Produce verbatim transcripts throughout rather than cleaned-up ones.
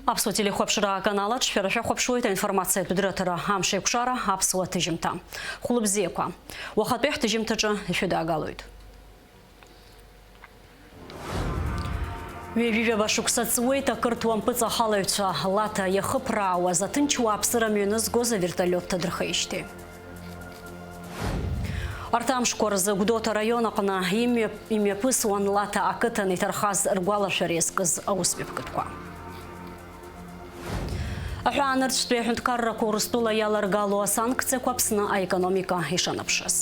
Аԥсуа телехәаԥшра аканал аҿы шәара шәахәаԥшуеит аинформациатә дырраҭара Амш еиқәшара, аԥсуа ҭыжьымҭа. Хәлыбзиақәа. Уахатәи ҳҭыжьымҭаҿы ишәыдаагалоит. Ҩажәижәаба шықәса ҵуеит ақырҭуа мпыҵахалаҩцәа Лаҭа иахыԥраауаз аҭынч уааԥсыра мҩанызгоз аверталиот ҭадырхеижьҭеи. Арҭ амшқәа рзы Гәдоуҭа араион аҟны имҩа-, имҩаԥысуан Лаҭа ақыҭан иҭархаз ргәалашәара иазкыз аусмҩаԥгатәқәа. Аҳәаанырцәтәи аҳәынҭқаррақәа Урыстәыла иаларгало асанкциақәа Аԥсны аекономика ишанаԥшыз.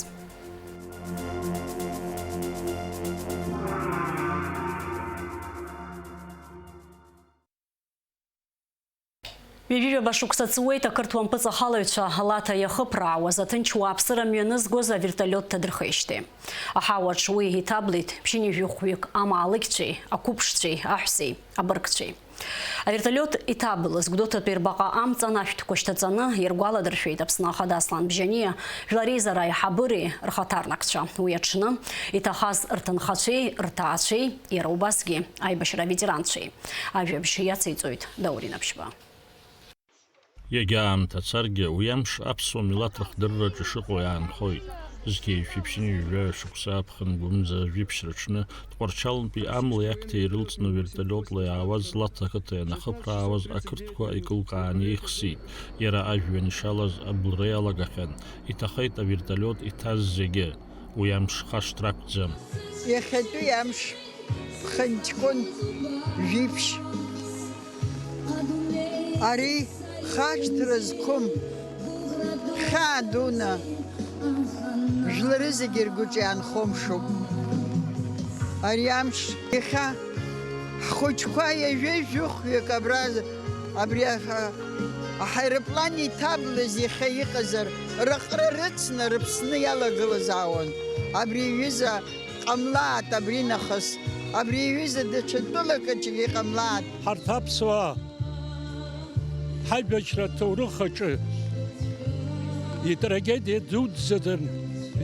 Ҩажәижәаба шықәса ҵуеит ақырҭуа мпыҵахалаҩцәа Лаҭа иахыԥраауаз аҭынч уааԥсыра мҩанызгоз аверталиот ҭадырхеижьҭеи. Аҳауаҿ уи иҭаблит ԥшьынҩажәи хәҩык амаалықьцәеи, ақәыԥшцәеи, аҳәсеи, абыргцәеи. Аверталиот иҭаблыз Гәдоуҭатәи рбаҟа амҵан ашәҭқәа шьҭаҵаны иргәаладыршәеит Аԥсны Ахада Аслан Бжьаниа, жәлар реизара аиҳабыреи рхаҭарнакцәа. Уи аҽны иҭахаз рҭынхацәеи рҭаацәеи, иара убасгьы аибашьра аветеранцәеи. Ажәабжь иациҵоит Даур Инаԥшьба. Иагьа аамҭа царгьы, уи амш аԥсуа милаҭ рыхдырраҿы ишыҟоу иаанхоит. Зқьи жәшәи ԥшьынҩажәи жәаҩа шықәса аԥхын Гәымза жәиԥшь рыҽны Тҟәарчалнтәи амлеи ақҭеи ирылҵны вертолиотла иаауаз Лаҭа ақыҭа ианахыԥраауаз ақырҭқәа икылкааны еихсит. Иара ажәҩан ишалаз абылра иалагахьан. Иҭахеит авертолиот иҭаз зегьы. Уи амш хашҭра акәӡам. Иахьатәи амш ԥхынҷкәын жәиԥшь. Ари хашҭра зқәым, хьаа дуны, жәлары зегьы ргәаҿы иаанхо мшуп. Ари амш иахьа ҳхәыҷқәа ҩажәи жәохәҩык абра, абри аха-, аҳаирплан иҭаблыз иахьа иҟазар, рыҟра рыцны рыԥсны иалагылазаауан. Абри аҩыза ҟамлааит, абри нахыс, абри аҩыза даҽа тәылак аҿгьы ҟамлааит. Ҳарҭ аԥсуаа ҳаибашьра аҭоурых аҿы итрагедиа дуӡӡадан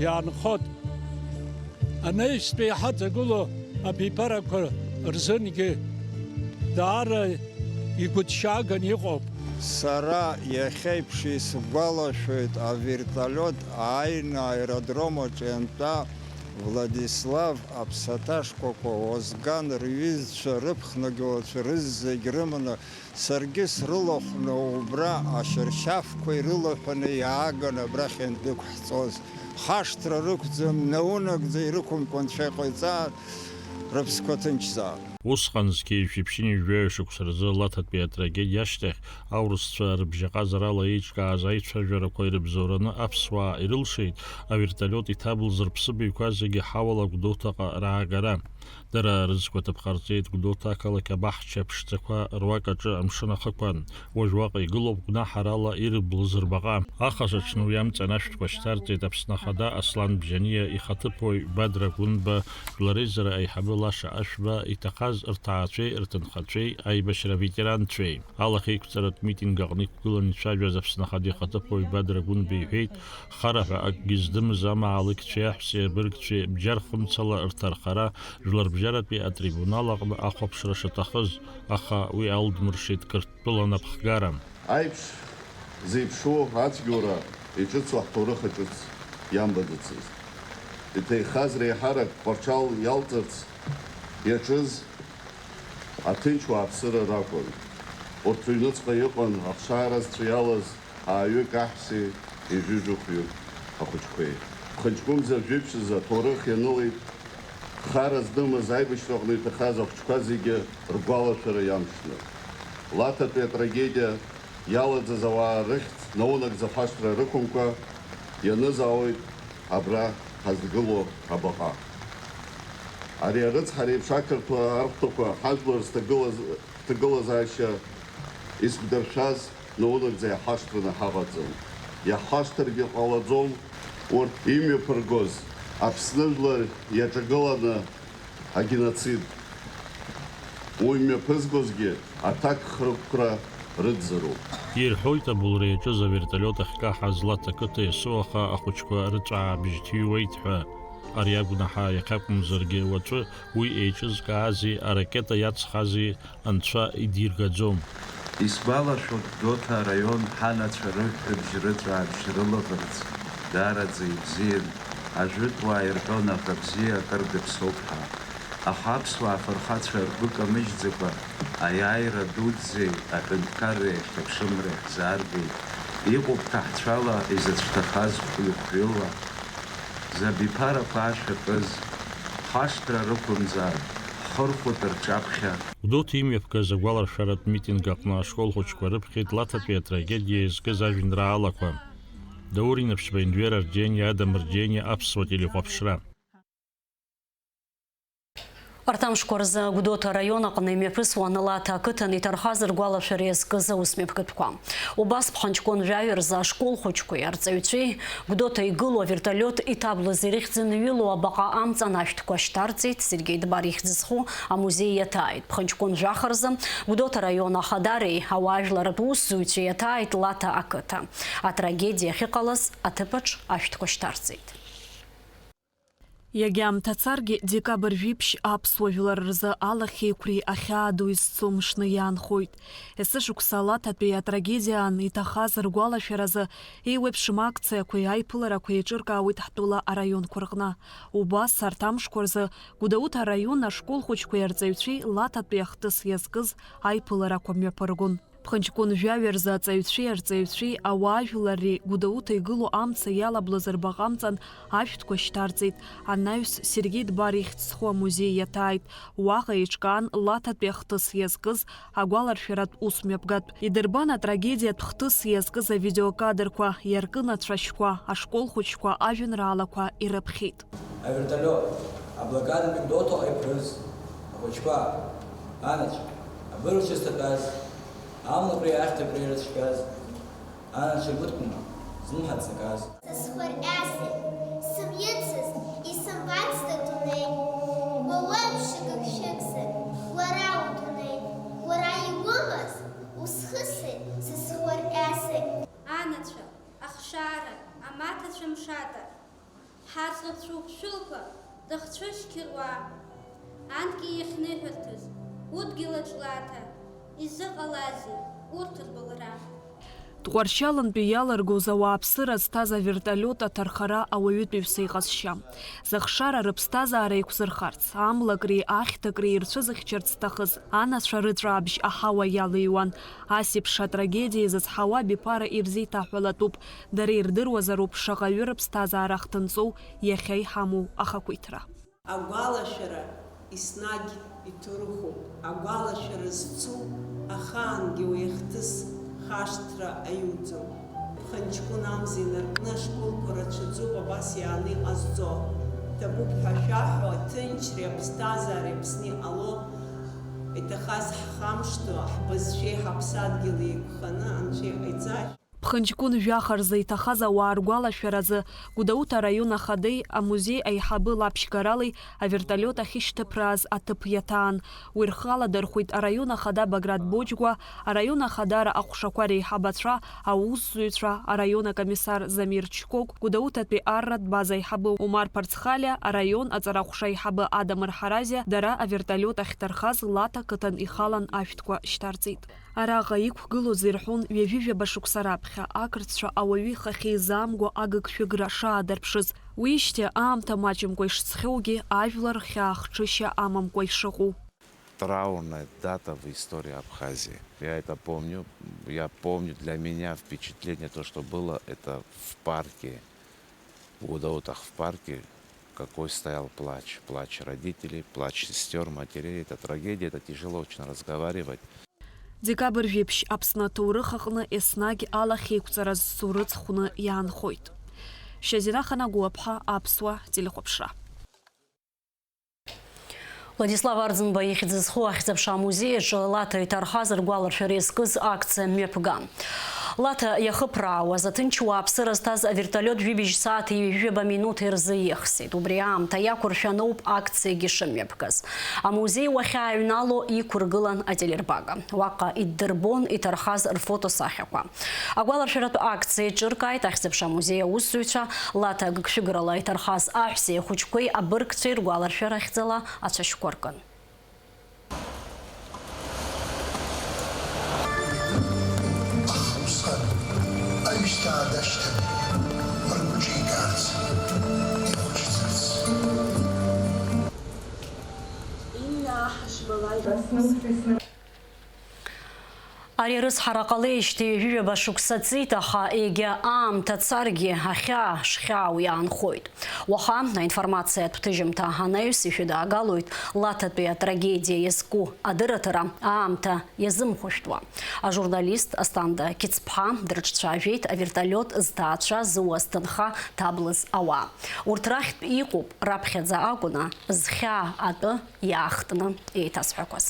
иаанхоит. Анаҩстәи иҳаҵагылоу абиԥарақәа рзынгьы даара игәыҭшьааганы иҟоуп. Сара иахьеиԥш исгәалашәоит авертолиот ааины аеродром аҿы иантәа Владислав аԥсаҭа шкәакәа Озган рҩызцәа рыԥхныгылацәа рызегь рыманы, саргьы срылахәны убра ашьаршьафқәа ирылаҳәаны иааган абрахь иандәықәҳҵоз. Хашҭра рықәӡам, наунагӡа ирықәымкәа анцәа иҟаиҵа, рыԥсқәа ҭынчзаап. Усҟан зқьи жәшәи ԥшьынҩажәи жәаҩа шықәса рзы Лаҭатәи атрагедиа ашьҭахь, аурысцәа рыбжьаҟазарала еиҿкааз аицәажәарақәа ирыбзоураны аԥсуаа ирылшеит авертолиот иҭаблыз рыԥсыбаҩқәа зегьы ҳауала Гәдоуҭаҟа раагара. Дара рызқәа ҭыԥ ҟарҵеит Гәдоуҭа ақалақь абаҳча ԥшӡақәа руак аҿы амшын ахықәан. Уажә уаҟа игылоуп гәнаҳарала ирыблыз рбаҟа. Ахаҿ аҽны уи амҵан ашәҭқәа шьҭарҵеит Аԥсны Ахада Аслан Бжьаниа ихаҭыԥуаҩ Бадра Гәынба, жәлар реизара аиҳабы Лаша Ашәба, иҭахаз рҭаацәеи рҭынхацәеи, аибашьра аветеранцәеи. Алахьеиқәҵаратә митинг аҟны иқәгыланы ицәажәаз Аԥсны Ахада ихаҭыԥуаҩ Бадра Гәынба иҳәеит, хара ҳәа акгьы здымыз амаалықьцәеи аҳәсеи абыргцәеи бџьар хымцала рҭархара Жәларбжьаратәи атрибунал аҟны ахәаԥшра шаҭахыз, аха уи алдмыршеит Қырҭтәыла анапхгара. Аиԥш зеиԥшроу ацәгьоура иҿыцу ҳҭоурых аҿыц иамбаӡацызт. Иҭахаз реиҳарак Тҟәарчал иалҵырц иаҿыз аҭынч уааԥсыра ракәын. Урҭ рыҩныҵҟа иҟан ахшааразцәа иалаз ааҩык аҳәсеи ҩажәи жәохәҩык ахәыҷқәеи. Ԥхынҷкәымза жәиԥшьыз аҭоурых ианылеит, хара здымыз аибашьраҟны иҭахаз ахәыҷқәа зегьы ргәалашәара иамшны. Лаҭатәи атрагедиа иалаӡаз ауаа рыхьӡ наунагӡа фашҭра рықәымкәа ианызаауеит абра ҳазгылоу абаҟа. Ари арыцҳара еиԥш ақырҭуа архәҭақәа ҳажәлар зҭагылаз, ҳҭагылазаашьа изқәдыршәаз наунагӡа иаҳашьҭраны ҳаҟаӡам. Иаҳашьҭыргьы ҟалаӡом урҭ имҩаԥыргоз Аԥсны жәлар иаҿагыланы агеноцид. Уи мҩаԥызгозгьы аҭакхрықәра рыӡӡароуп. Ирҳәоит, абылра иаҿыз авертолиот ахькаҳаз Лаҭа ақыҭа иасуаха ахәыҷқәа рыҵәаабжь ҭыҩуеит ҳәа. Ари агәнаҳа иахьакәымзаргьы уаҵәы уи еиҿызкаази аракета иаҵхази Анцәа идиргаӡом. Исгәалашәоит, Гәдоуҭа араион ҳанацәа рыҳәҳәабжь рыҵәаабжь рылаӷырӡ даараӡа ибзиан, ажәытәуаа ирҳәон аӷа бзиа акыр дыԥсоуп ҳәа. Аха аԥсуаа афырхацәа ргәы камыжьӡакәа, аиааира дуӡӡеи аҳәынҭқарреи ахьҭаԥшымреи ҳзааргеит, иҟоуп ҭаҳцәала изацәҭахаз хәҩы-хәҩыла, Забиԥарақәа ашәа кыз, хашҭра рықәымзар, ҳхырхәоит рҿаԥхьа. Гәдоуҭа имҩаԥгаз агәаларшәаратә митинг аҟны ашкол хәыҷқәа рыԥхьеит Лаҭатәи атрагедиа иазкыз ажәеинраалақәа. Даур Инаԥшьба, Енвер Арџьениа, Адам Рџьениа, Аԥсуа телехәаԥшра. Арҭ амшқәа рзы Гәдоуҭа араион аҟны имҩаԥысуан Лаҭа ақыҭан иҭархаз ргәалашәара иазкыз аусмҩаԥгатәқәа. Убас Ԥхынҷкәын жәаҩа рзы ашкол хәыҷқәеи арҵаҩцәеи Гәдоуҭа игылоу авертолиот иҭаблыз ирыхьӡын ҩылоу абаҟа амҵан ашәҭқәа шьҭарҵеит, Сергеи Дбар ихьӡ зху амузеи иаҭааит. Ԥхынҷкәын жәаха рзы Гәдоуҭа араион ахадареи ауаажәларратә усзуҩцәеи иаҭааит Лаҭа ақыҭа. Атрагедиа ахьыҟалаз аҭыԥаҿ ашәҭқәа шьҭарҵеит. Иагьа аамҭа царгьы, декабрь жәиԥшь аԥсуа жәлар рзы алахьеиқәреи ахьаа ду изцу мшны иаанхоит. Есышықәса Лаҭатәи атрагедиаан иҭахаз ргәалашәаразы еиуеиԥшым акциақәеи аиԥыларақәеи еиҿыркаауеит ҳтәыла араионқәа рҟны. Убас арҭ амшқәа рзы Гәдоуҭа араион ашкол хәыҷқәеи арҵаҩцәеи Лаҭатәи ахҭыс иазкыз аиԥыларақәа мҩаԥыргон. Ԥхынҷкәын жәаҩа рзы аҵаҩцәеи арҵаҩцәеи ауаажәларреи Гәдоуҭа игылоу амца иалаблыз рбаҟа амҵан ашәҭқәа шьҭарҵеит, анаҩс Сергеи Дбар ихьӡ зху амузеи иаҭааит, уаҟа еиҿкаан Лаҭатәи ахҭыс иазкыз агәаларшәаратә усмҩаԥгатә. Идырбан атрагедиатә хҭыс иазкыз авидеокадрқәа, иаркын ацәашьқәа, ашкол хәыҷқәа ажәеинраалақәа ирыԥхьеит. Авертолиот, аблокадатәи Гәдоуҭаҟа иԥрыз, ахәыҷқәа, анацәа, абырг шьа зҭатәаз, амлакреи ахьҭакреи ирыцәгаз, анацәа ргәыҭҟәма злымҳа ҵаказ. Сызхәарҟьазеи, сымҩыцыз, исымбацт адунеи, уа уеиԥш гыгшәыгзар, уара удунеи, уара иумаз, усхыси, сызхәарҟьазеи? Анацәа, ахшара, амаҭацәа мшата, ҳаӡӷабцәа уԥшәылқәа рыхцәы шьқьыруа, анкьа иахьныҳәарҭаз удгьылаҿ Лаҭа, изыҟалазеи урҭ рбылра? Тҟәарчалынтәи иалыргоз ауааԥсыра зҭаз авертолиот аҭархара ауаҩытәыҩса иҟазшьа. Зыхшара рыԥсҭазаара еиқәзырхарц, амлакреи ахьҭакреи ирцәызыхьчарц зҭахыз анацәа рыҵәаабжь аҳауа иалыҩуан. Ас еиԥш атрагедиа изызҳауа абиԥара ирзеиҭаҳәалатәуп. Дара ирдыруазароуп шаҟаҩы рыԥсҭазаара ахҭынҵоу иахьа иҳамоу ахақәиҭра. Агәалашәара еснагь иҭоурыхуп, агәалашәара зцу ахаангьы уи ахҭыс хашҭра аиуӡом. Ԥхынҷкәын амза инаркны ашколқәа рацәаӡоуп абас иааны иҟазҵо. Ҭабуп ҳәа шәаҳәо, аҭынчреи аԥсҭазаареи Аԥсны иҟало, иҭахаз ҳхамышҭуа, ҳбызшәеи ҳаԥсадгьыли еиқәханы Анцәа иҟаиҵашәа. Ԥхынҷкәын жәаха рзы иҭахаз ауаа ргәалашәаразы Гәдоуҭа араион ахадеи амузеи аиҳабы лаԥшьгаралеи авертолиот ахьышьҭыԥрааз аҭыԥ иаҭаан. Уи рхы аладырхәит араион ахада Баграт Боџьгәа, араион ахадара аҟәшақәа реиҳабацәа, аусзуҩцәа, араион акомиссар Замир Чкок, Гәдоуҭатәи арратә база аиҳабы Умар Ԥарцхалиа, араион аҵараҟәша аиҳабы Адамыр Ҳаразиа, дара авертолиот ахьҭархаз Лаҭа қыҭан ихалан ашәҭқәа шьҭарҵеит. Араҟа иқәгылоз ирҳәон ҩажәижәаба шықәса раԥхьа ақырҭцәа ауаҩы ихахьы изаамго агыгшәыгра шаадырԥшыз. Уиижьҭеи аамҭа маҷымкәа ишцхьоугьы, ажәлар рхьаахҽышьа амамкәа ишыҟоу. Траурная дата в истории Абхазии. Я это помню. Я помню, для меня впечатление, то, что было, это в парке, в Гудоутах в парке, какой стоял плач. Плач родителей, плач сестёр, матерей. Это трагедия, это тяжело очень разговаривать. Декабрь жәиԥшь Аԥсны аҭоурых аҟны еснагь алахьеиқәҵара зцу рыцхәны иаанхоит. Шьазина Ханагәаԥҳа, Аԥсуа телехәаԥшра. Владислав Арӡынба ихьӡ зху ахьӡ-аԥша амузеи аҿы Лаҭа иҭархаз ргәаларшәара иазкыз акциа мҩаԥган. Лаҭа иахыԥраауаз аҭынч уааԥсыра зҭаз авертолиот жәибжь сааҭи ҩажәи жәаба минуҭи рзы ихсит. Убри аамҭа иақәыршәаноуп акциагьы шымҩаԥгаз. Амузеи уахьааҩнало иқәыргылан ателербага. Уаҟа иддырбон иҭархаз рфотосахьақәа. Агәаларшәаратә акциа еиҿыркааит ахьӡ-аԥша амузеи аусзуҩцәа, Лаҭа агыгшәыграла иҭархаз аҳәсеи ахәыҷқәеи абыргцәеи ргәаларшәара ахьӡала ацәашьқәа ркын. Шьҭа дашьҭан, ргәы ҿикаарц ихәыҷӡарц. Инна ҳашбалажә. Ари арыцҳара ҟалеижьҭеи ҩажәижәаба шықәса ҵит, аха егьа аамҭа царгьы ахьаа шхьаау иаанхоит. Уаха аинформациатә ҭыжьымҭа анаҩс ишәыдаагалоит Лаҭатәи атрагедиа иазку адырраҭара аамҭа иазымхәышәтәуа. Ажурналист Асҭанда Қьыцԥҳа дрыҿцәажәеит авертолиот зҭаацәа зуаз ҭынха ҭаблыз ауаа. Урҭ рахьтә иҟоуп раԥхьаӡа акәны зхьаа атәы иаахтны еиҭазҳәақәаз.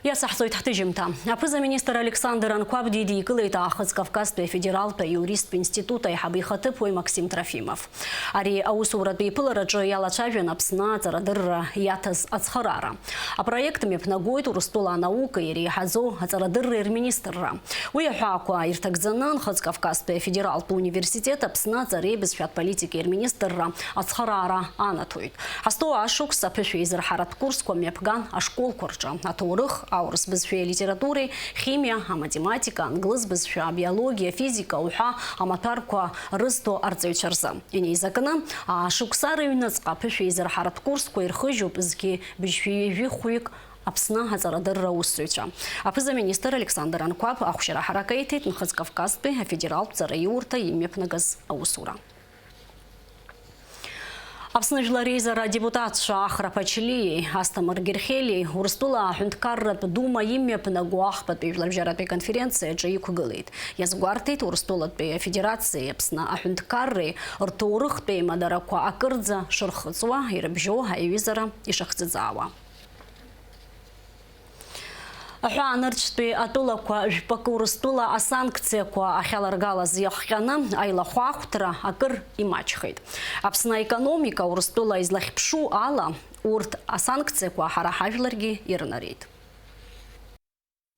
Иасаҳҵоит ҳҭыжьымҭа. Аԥыза-министр Александр Анқәаб дидикылеит Аахыҵ Кавказтәи афедералтә аиуристтә институт аиҳабы ихаҭыԥуаҩ Максим Трофимов. Ари аусуратә еиԥылараҿы иалацәажәан Аԥсны аҵарадырра иаҭаз ацхыраара. Апроект мҩаԥнагоит Урыстәыла анаукеи иреиҳаӡоу аҵарадырреи рминистрра. Уи аҳәаақәа ирҭагӡаны Нхыҵ Кавказтәи афедералтә университет Аԥсны аҵареи бызшәатә политикеи рминистрра ацхыраара анаҭоит. Ҳазҭоу ашықәс аԥышәа еизырҳаратә курсқәа мҩаԥган ашколқәа рҿы, аҭоурых, аурыс бызшәеи алитературеи, химиа, аматематика, англыз бызшәа, абиологиа, афизика уҳәа амаҭәарқәа рызҭо арҵаҩцәа рзы. Инеизакны, аашықәса рыҩныҵҟа аԥышәа еизырҳаратә курсқәа ирхыжьуп зқьи быжьшәи ҩажәи хәҩык Аԥсны аҵарадырра аусзуҩцәа. Аԥыза-министр Александр Анқәаб ахәшьара ҳаракеиҭеит Нхыҵ Кавказтәи афедералтә ҵараиурҭа имҩаԥнагаз аусура. Аԥсны Жәлар Реизара адепутатцәа Ахра Ԥачлиеи Асҭамыр Герхелиеи Урыстәыла аҳәынҭқарратә Дума имҩаԥнаго ахԥатәи жәларбжьаратәи конференциаҿы иқәгылеит. Иазгәарҭеит Урыстәылатәи Афедерациеи Аԥсны аҳәынҭқарреи рҭоурыхтә еимадарақәа акырӡа шырхыҵуа, ирыбжьоу аиҩызара ишахӡыӡаауа. Аҳәаанырцәтәи атәылақәа жәпакы Урыстәыла асанкциақәа ахьаларгалаз иахҟьаны аилахәаахәҭра акыр имаҷхеит. Аԥсны аекономика Урыстәыла излахьԥшу ала, урҭ асанкциақәа ҳара ҳажәларгьы ирнарит.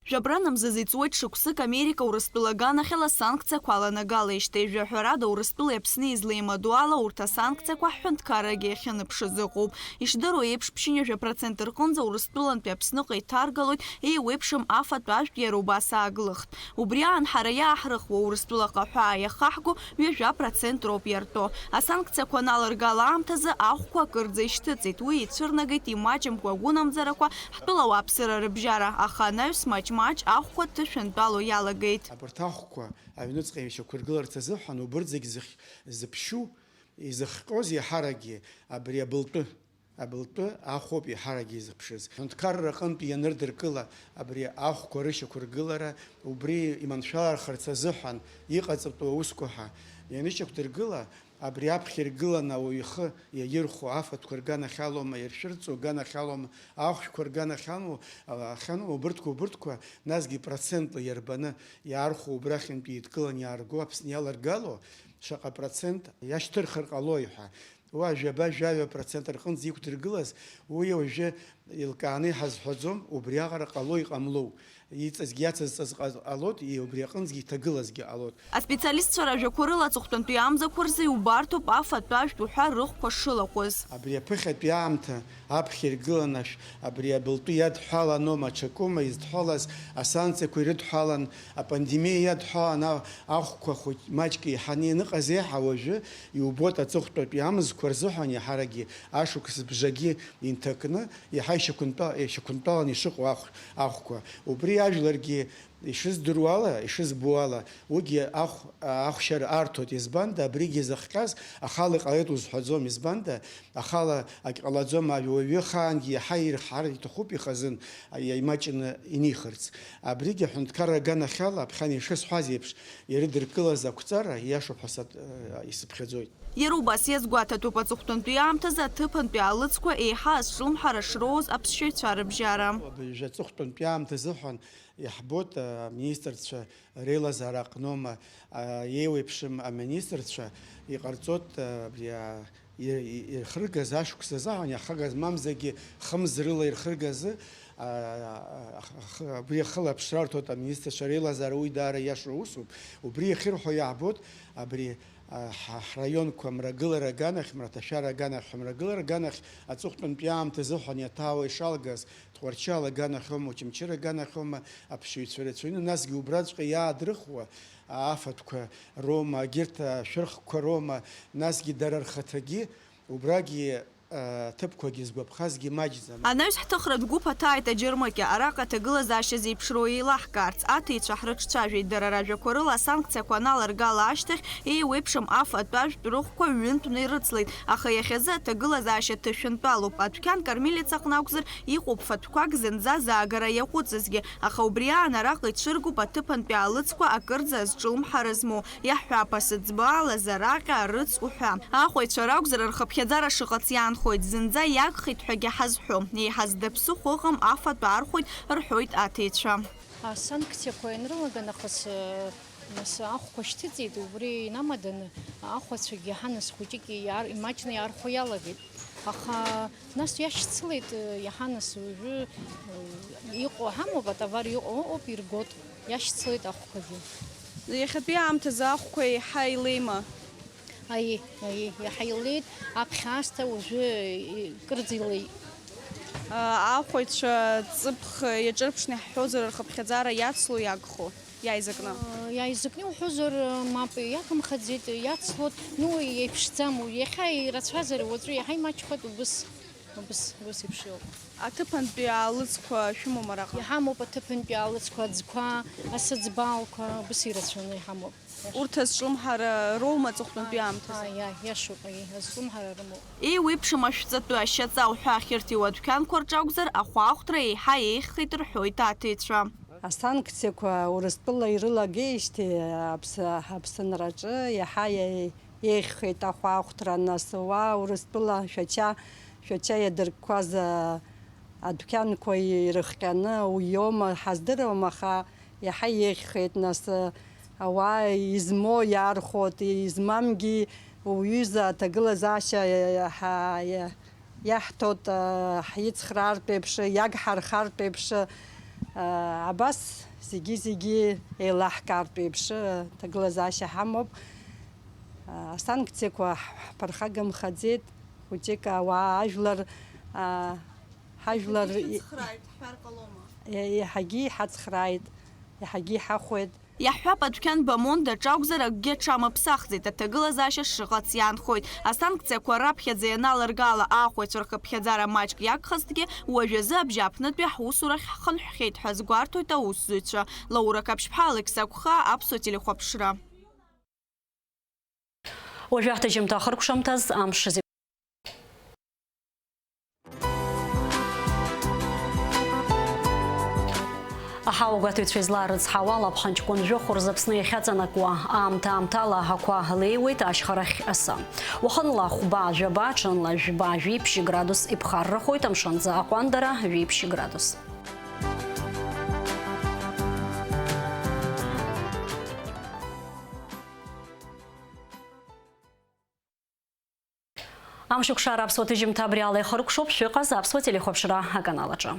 Жәабранамзазы иҵуеит шықәсык Америка Урыстәыла аганахьала асанкциақәа аланагалеижьҭеи. Жәаҳәарада, Урыстәылеи Аԥсни излеимадоу ала, урҭ асанкциақәа ҳҳәынҭқаррагьы иахьаныԥшыз ыҟоуп. Ишдыру еиԥш, ԥшьынҩажәа процент рҟынӡа Урыстәылантәи Аԥсныҟа иҭаргалоит еиуеиԥшым афатә-ажәтә иара убас ааглыхт. Убри аан ҳара иааҳрыхуа Урыстәылаҟа аҳәаа иахаҳго ҩажәа процент роуп иартәо. Асанкциақәа аналыргала аамҭазы ахәқәа акырӡа ишьҭыҵит. Уи ицәырнагеит имаҷымкәа агәынамӡарақәа ҳтәыла ауааԥсыра рыбжьара, аха анаҩс маҷ-маҷ ахәқәа ҭышәынтәало иалагеит. Абарҭ ахәқәа аҩныҵҟа ишьақәыргыларц азыҳәан убырҭ зегь зыхь-, зыԥшьу, изыхҟьоз иаҳаракгьы абри абылтәы, абылтәы ахәоуп иаҳаракгьы изыԥшыз. Аҳәынҭқарра аҟынтә ианырдыркыла абри ахәқәа рышьақәыргылара, убри иманшәалархарц азыҳәан иҟаҵатәу аусқәа ҳәа ианышьақәдыргыла, абри аԥхьа иргыланы ауаҩ ихы иаирхәо афатәқәа рганахьалоума, иршәырҵо рганахьалоума, ахәшәқәа рганахьалоу, ахьану, убырҭқәа, убырҭқәа, насгьы процентла иарбаны иаархәо, убрахьынтә еидкыланы иаарго Аԥсны иаларгало, шаҟа процент иашьҭырхыр ҟалои ҳәа. Уа жәаба-жәаҩа процент рҟынӡа иқәдыргылаз, уи уажәы еилкааны иҳазҳәаӡом, убриаҟара ҟало-иҟамлоу, иҵазгьы иацызҵаз ҟа-, ҟалоит, и-, убри аҟынӡагьы иҭагылазгьы ҟалоит. Аспециалистцәа ражәақәа рыла, аҵыхәтәантәи амзақәа рзы иубарҭоуп афатә-ажәтә уҳәа рыхәқәа шылахәыз. Абри аԥыхьатәи аамҭа аԥхьа иргылан ашә, абри абылтәы иадҳәаланоума, аҽакоума изыдҳәалаз, асанкциақәа ирыдҳәалан, апандемиа иадҳәалан, а-, ахәқәа хәыҷ маҷк еиҳаны ианыҟаз еиҳа уажәы иубоит аҵыхәтәантәи амзқәа рзыҳәан иаҳаракгьы ашықәс бжагьы инҭакны, иаҳа ишьақәынтәа-, ишьақәынтәаланы ишыҟоу ахә-, ахәқәа. Убри ажәларгьы ишыздыруа ала, ишызбо ала, уигьы ахә-, ахәшьара арҭоит. Избанда, абригьы зыхҟьаз ахала иҟалеит узҳәаӡом. Избанда, ахала акы ҟалаӡом, ауаҩы ахаангьы иаҳа ирҳар иҭахуп ихазын, имаҷны инихырц. Абригьы аҳәынҭқарра аганахьала, аԥхьан ишысҳәаз еиԥш, ирыдыркылаз ақәҵара ииашоуп ҳәа сат-, исыԥхьаӡоит. Иара убас иазгәаҭатәуп аҵыхәтәантәи аамҭазы аҭыԥантәи аалыҵқәа еиҳа азҿлымҳара шроуз аԥсшьаҩцәа рыбжьара. Абыржәы аҵыхәтәантәи аамҭа азыҳәан иаҳбоит аминистрцәа реилазаара аҟноума, еиуеиԥшым аминистрцәа иҟарҵоит, абри, а, и-, и-, ирхыргаз ашықәс азыҳәан, иахагаз мамзаргьы хымз рыла ирхыргазы, Абри ахылаԥшра арҭоит аминистрцәа реилазаара, уи даара иашоу усуп. Убри иахьырҳәо иаабоит, абри ҳраионқәа мрагылара аганахь, мраҭашәара аганахь ҳәа мрагылара аганахь аҵыхәтәантәи аамҭазы ҳәа иаҭаауа ишалгаз, Тҟәарчал аганахьоума, Очамчыра аганахьоума аԥсшьаҩцәа ирацәаҩны, насгьы убраҵәҟьа иаадырхуа афатәқәа роума, егьырҭ ашәырхқәа роума, насгьы дара рхаҭагьы убрагьы ҭыԥқәагьы згәаԥхазгьы маҷӡам. Анаҩс ҳҭыхратә гәыԥ аҭааит аџьармыкьа. Араҟа аҭагылазаашьа зеиԥшроу еилаҳкаарц, аҭиҩцәа ҳрыҿцәажәеит. Дара ражәақәа рыла асанкциақәа аналаргала ашьҭахь, еиуеиԥшым афатә-ажәтә рыхәқәа ҩынтәны ирыцлеит. Аха иахьазы аҭагылазаашьа ҭышәынтәалоуп. Адәқьан Кармелица аҟны акәзар, иҟоуп фатәқәак зынӡа заагара иаҟәыҵызгьы. Аха убри аан араҟа ицәыргоуп аҭыԥантәи аалыцқәа акырӡа азҿлымҳара змоу. Иаҳҳәап, асыӡбаала, зараҟьа, арыц уҳәа. Аахәаҩцәа ракәзар, рхыԥхьаӡара шыҟац иаанхоит, зынӡа иагхеит ҳәагьы ҳазҳәом. Еиҳа зда ԥсыхәа ыҟам, афатә аархәоит, рҳәоит аҭиҩцәа. Асанкциақәа ианрылага нахыс, нас ахәқәа шьҭыҵит, убри инамаданы ахәацәагьы иаҳа нас хәыҷык иаар-, имаҷны иаархәо иалагеит. Аха нас иашьцылеит, иаҳа нас уажәы, э, иҟоу ҳамоуп, атовар иҟоу ыҟоуп, иргоит, иашьцылеит ахәқәагьы. Иахьатәи аамҭазы ахәқәа еиҳа илеима? Аиеи, аиеи, иаҳа илеит, аԥхьа аасҭа уажәы, э, кырӡа илеит. А, ахәаҩцәа ҵыԥх иаҿырԥшны иаҳҳәозар, рхыԥхьаӡара иацло иагхо? Иааизакны. Иааизакны уҳәозар, мап, иагымхаӡеит, иацлоит, ну, еиԥшӡам, иахьа ирацәазар, уаҵәы иаҳа имаҷхоит, убыс, убыс, убыс еиԥш иоуп. Аҭыԥантәи аалыҵқәа шәымоума араҟа? Иҳамоуп аҭыԥантәи аалыҵқәа, аӡқәа, асыӡбаалқәа, убыс ирацәаны иҳамоуп. Урҭ азҿлымҳара роума аҵыхәтәантәи аамҭазы? Ааи, ааи, иашоуп, аиеи, азҿлымҳара рымоуп. Еиуеиԥшым ашәҵатәы, ашьаҵа уҳәа ахьырҭиуа адәқьанқәа рҿакәзар, ахәаахәҭра еиҳа еиӷьхеит рҳәоит аҭиҩцәа. Асанкциақәа Урыстәыла ирылагеижьҭеи Аԥс-, Аԥсынраҿы иаҳа иа-, еиӷьхеит ахәаахәҭра, нас уа Урыстәыла Шәача, Шәача иадыркқәаз, а, адәқьанқәа ирыхҟьаны уиоума ҳаздыруам, аха иаҳа еиӷьхеит, нас, а, ауаа измоу иаархәоит, измамгьы уҩыза аҭагылазаашьа иа-, иа-, ҳа-, иа-, Иаҳҭоит, ҳицхраартә еиԥш, иагҳархартә еиԥш, абас зегьы-зегьы еилаҳкаартә еиԥш, ҭагылазаашьа ҳамоуп. Асанкциақәа ҳԥырхагамхаӡеит, хәыҷык ауаа ажәлар, ҳажәлар Ҳацхрааит, ҳҳәар ҟалома? Еиҳагьы иҳацхрааит, иаҳагьы иҳахәеит. Иаҳҳәап, адәқьан Бамон даҿакәзар акгьы аҽамыԥсахӡеит, аҭагылазаашьа шыҟац иаанхоит. Асанкциақәа раԥхьаӡа ианалыргала аахәаҩцәа рхыԥхьаӡара маҷк иагхазҭгьы, уажәазы абжьааԥнытәи ҳусурахь ҳхынҳәхьеит ҳәа азгәарҭоит аусзуҩцәа. Лаура Қаԥшьԥҳа, Алықьса Гәха, Аԥсуа телехәаԥшра. Уажәы ҳҭыжьымҭа ахыркәшамҭаз амш азы. Аҳауагәаҭаҩцәа излаарыцҳауа ала, аԥхынҷкәын жәохә рзы Аԥсны иахьаҵанакуа аамҭа-аамҭала аҳақәа леиуеит ашьхарахь асы. Уахынла хәба-жәаба, ҽынла жәба-жәиԥшь градус иԥхаррахоит, амшынӡы аҟәандара жәиԥшь градус. Амшықәшара аԥсуа ҭыжьымҭа абри ала ихыркәшоуп, шәыҟаз аԥсуа телехәаԥшра аканал аҿы.